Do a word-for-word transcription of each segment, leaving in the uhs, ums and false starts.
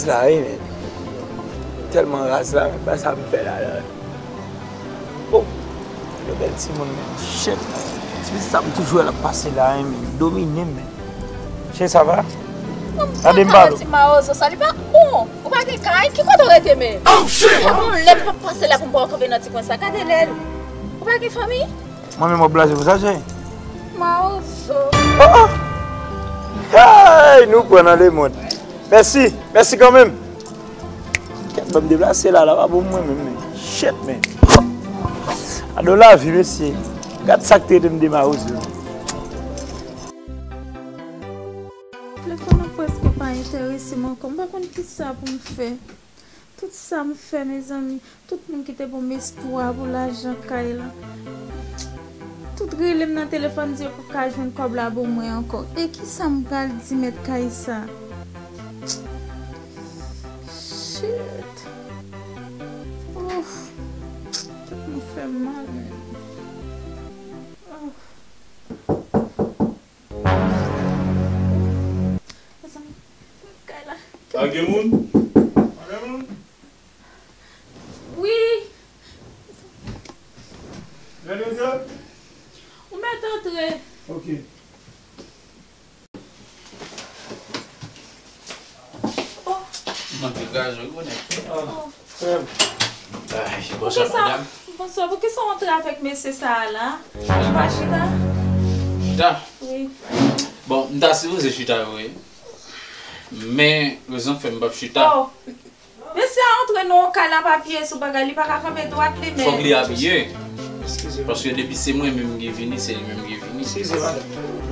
La, wi, men. Tèlman raz la, men pa sa m fè la, la. Oh, gade bèl timoun, men. Shit. Ti pitit sa m toujou wè l ap pase la, wi, men. Domine m, men. Che, sa va? Gade m pa. Ti mawozo sa, li pa bon. Ou pa gen kay? Ki kote w rete menm? Oh, shit! Yon lè m p ap pase la pou m pa w kanpe nan ti kwen sa. Gade lè l. Ou pa gen fanmi? Mwen menm w ap blaze pou sa, che? Mawozo. Oh, oh! Hey, nou pran nan lemonn. Mèsi, mèsi kanmenm. Kèt, ban m deplase la, la pa bon mwen menm, men. Shit, men. Ado lavi, mesye. Gad sa k te rete m de mawozo. Telefòn nan prèske pa enterese m ankò. M pa konn ki sa pou m fè. Tout sa m fè, mezanmi, tout moun ki te ban m espwa pou lajan kay la, tout rele m nan telefòn di yo p ap ka jwenn kòb la ban mwen ankò. E kisa m pral di mèt kay sa? Shit. Ouf. Tèt mwen fè m mal, men. Ouf. Mezanmi, kay la. Pa gen moun? Pa gen moun? Wi. Mèt antre? Ou mèt antre. Ok. Oh. Mwen te kraze, wi, konnen. Oh. Ay, bonswa, madam. Bonswa, poukisa w antre avèk mesye sa a la? Ou pa chita? Chita? Wi. Bon, m ta sipoze chita, wi. Men, rezon k fè m p ap chita. Oh. Mesye a antre nan yon kay la, pa apiye sou bagay, li pa ka kanpe dwat li, men. Fòk li apiye. Eskize m. Paske depi se mwen menm ki vini, se li menm ki vini. Eskize, madanm.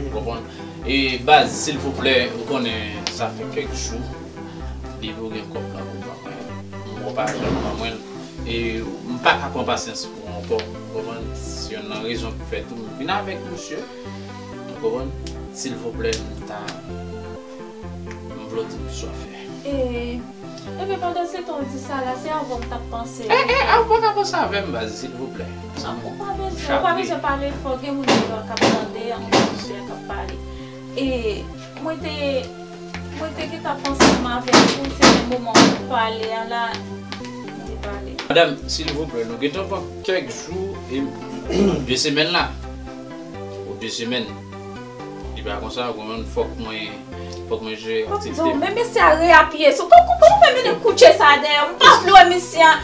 Ou konprann? E baz, silvouplè, ou konnen sa fè kèk jou. Depi w gen kòb la pou ban mwen, m wè w pa janm ban mwen l. E m pa ka pran pasyans pou ou ankò. Ou konprann? Se youn nan rezon ki fè tou m vin avèk misye. Ou konprann? Silvouplè, m ta, m vle w di m kisa w fè. E, epi pandan se tan w di sa la, se avè w m t ap panse. E, e, a, ou pa ka panse avè m, baz, silvouplè. Ou pa bezwen, ou pa bezwen pale fò, gen moun deyò k ap tande, anpil moun deyò k ap pale. E mwen te, mwen te gentan panse ansanm avè w pou se menm moman pou pale a la, nou te pale. Madanm, silvouplè, nou gentan pran kèk jou, e, de semèn la. Ou de semèn. Li pa konsa, ou konprann, fòk mwen, fòk mwen jere aktivite m. Men mesye a reapiye sou, kòman, kòman w fè mennen koutje sa a dèyè w? M pa vle wè mesye a.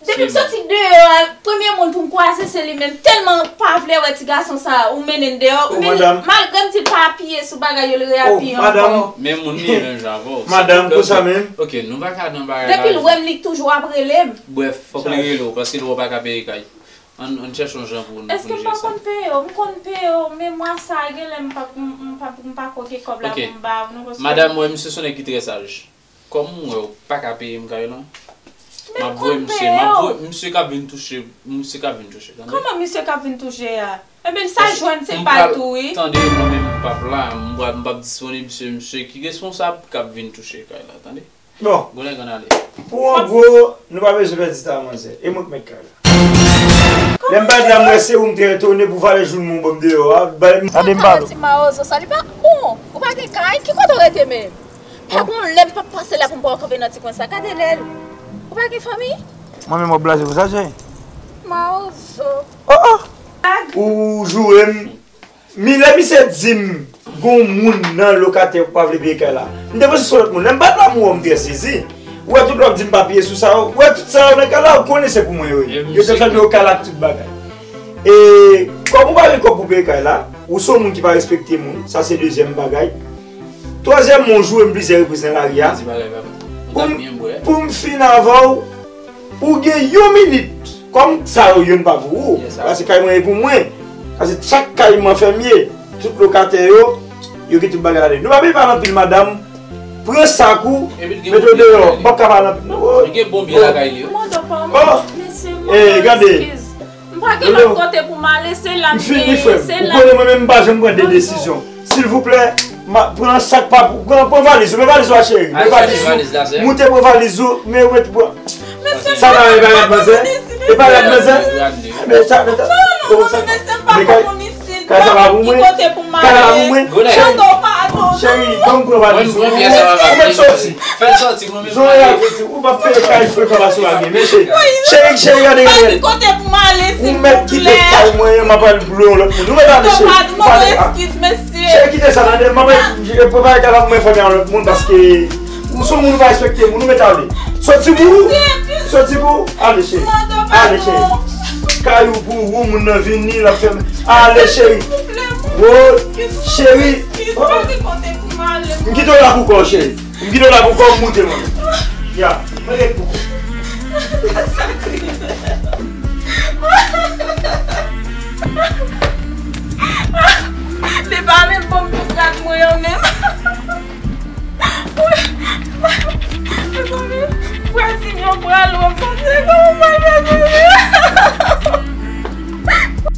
Depi m soti deyò a, premye moun pou m kwaze se li menm. Tèlman pa vle wè ti gason sa a, ou mennen l deyò. Men malgre m di l pa apiye sou bagay yo, l reapiye ankò. Men moun li ye menm jan avè w. Madanm, konsa menm. Ok, nou pa ka nan bagay la. Depi l wè m, li toujou ap rele m. Brèf, fòk li rele w, paske l wè w pa ka peye kay. Ann, ann chèche yon jan pou nou, pou nou jere sa. Èske m pa konn peye w? M konn peye w, men mwa sa a, genlè m p ap, m, m p ap, m pa ko gen kòb la pou m ba w, non, paske. Madanm, wè, misye se yon nèg ki trè saj. Kòm m wè w pa ka peye m kay lan, m ap voye misye, m ap voye misye k ap vin touche, misye k ap vin touche, tande? Kòman misye k ap vin touche a? Ebyen, sa l jwenn, se pa l tou, wi. Tande, mwen menm, m p ap la, m p ap, m p ap disponib, se misye ki responsab k ap vin touche kay la, tande? Bon. Goulen grann ale. Pou an gwo, nou pa bezwen pèdi tan, manzè. E mwen k mèt kay la. Lè m parèt la, m wè se ou, m te etone pou valè jounman w ban m deyò a. Gade m pale w. Ti mawozo sa, li pa bon. Ou pa gen kay? Ki kote w rete menm? Pa gon lè m p ap pase la pou m pa w kanpe nan ti kwen sa. Gade lè l. Ou pa gen fanmi? Mwen menm w ap blaze pou sa, cheri? Mawozo. Oh, oh! Ou joure m. Mi lè misye di m gon moun nan lokatè ou pa vle peye kay la. M te panse se yon lòt moun. Lè m bat la m wè w, m trè sezi. Ou wè tout lè w ap di m pa peye sou sa yo. Ou wè tout sa yo nan kay la, ou konnen se pou mwen yo ye. Yo te fè m yo kay la ak tout bagay. E kòm ou pa gen kòb pou peye kay la, ou se yon moun ki pa respekte moun. Sa se dezyèm bagay. Twazyèmman, ou joure m plizyè repriz nan lari a. Pou m, pou m fin avè w, ou gen yon minit. Kòm sa yo, youn pa pou ou. Paske kay mwen e pou mwen. Paske chak kay mwen fèm ye. Tout lokatè yo, yo gen tout bagay ladan. Nou pa bezwen pale anpil, madanm. Pran sak ou, mete w deyò. M p ap ka pale anpil. Non, gen bon byen lakay li, wi. Mwen pa gen lòt kote pou m ale, se la m ye, se la. M fini, frè m. Ou konnen mwen menm, m pa janm pran de desizyon. Silvouplè, pran sak pa pou, pran, pran valiz ou, men valiz ou a, cheri. Men valiz ou. Moute, pran valiz ou, men ou mete, pran. Sa la, e pa rad manzè? E pa rad manzè? Men sa, men sa. Non, non, non, men se pa pou moun isit. Kay sa pa pou mwen. Kay sa pa pou mwen. Cheri, ban m pran valiz ou. Ou mèt soti. Fè l soti, mwen menm. Jan w ye a, ou p ap peye kay frekan paske w pa gen. Men cheri, cheri, cheri, gade, gade. Ou mèt kite kay mwen, m ap al boule yon lòt moun. Nou mèt ale, cheri. Cheri, kite sa, tande. M ap al prepare kay la pou mwen fè yon lòt moun paske ou se yon moun ou pa respekte moun, ou mèt ale. Soti pou ou. Soti pou ou. Ale, cheri. Ale, cheri. Kay ou pou ou, moun nan vini, l ap fèmen. Ale, cheri. Wo, cheri. M kite w la pou kò w, cheri. M kite w la pou kò w, moute mwen. Ya, mwen ret pou kò w. Li pa menm ban m tout rad mwen an menm. Mezanmi, frè Simyon pral wè m panse kòman mwen fè sezi.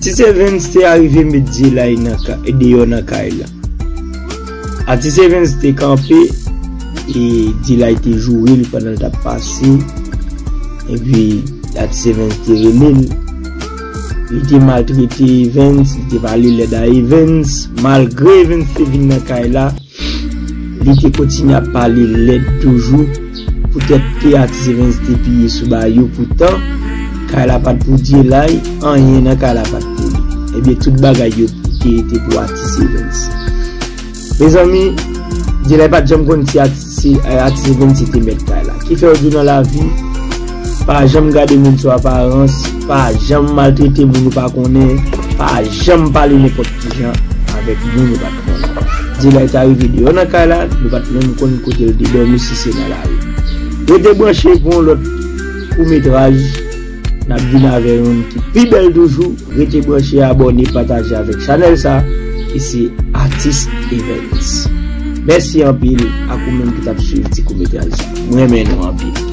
Ti Sevens te arive met Dyelay nan ka-, deyò nan kay la. Atis Evens te kanpe, e Dyelay te joure l pandan l t ap pase. Epi, Atis Evens te rele l. Li te maltrete Evens, li te pale lèd a Evens. Malgre Evens te vin nan kay la, li te kontinye ap pale lèd toujou. Poutèt ke Atis Evens te piye sou ba yo, poutan, kay la pa t pou Dyelay, anyen nan kay la pa t pou li. Ebyen, tout bagay yo te, te pou Atis Evens. Mezanmi, Dyelay pa t janm konn si Atis, si, eh, Atis Evens se te mèt kay la. Ki fè yo di nan lavi, pa janm gade moun sou aparans, pa janm maltrete moun ou pa konnen, pa janm pale nenpòt ki jan avèk moun ou pa t konnen. Dyelay te arive deyò nan kay la, nou pa t menm konn kote l te dòmi, si se nan lari. Rete branche pou yon lòt kout metraj. N ap vin avè youn ki pi bèl toujou. Rete branche, abòne, pataje avèk chanèl sa, ki se Atis Evens. Mèsi anpil ak ou menm ki t ap swiv ti kout metraj sa. Mwen renmen nou anpil.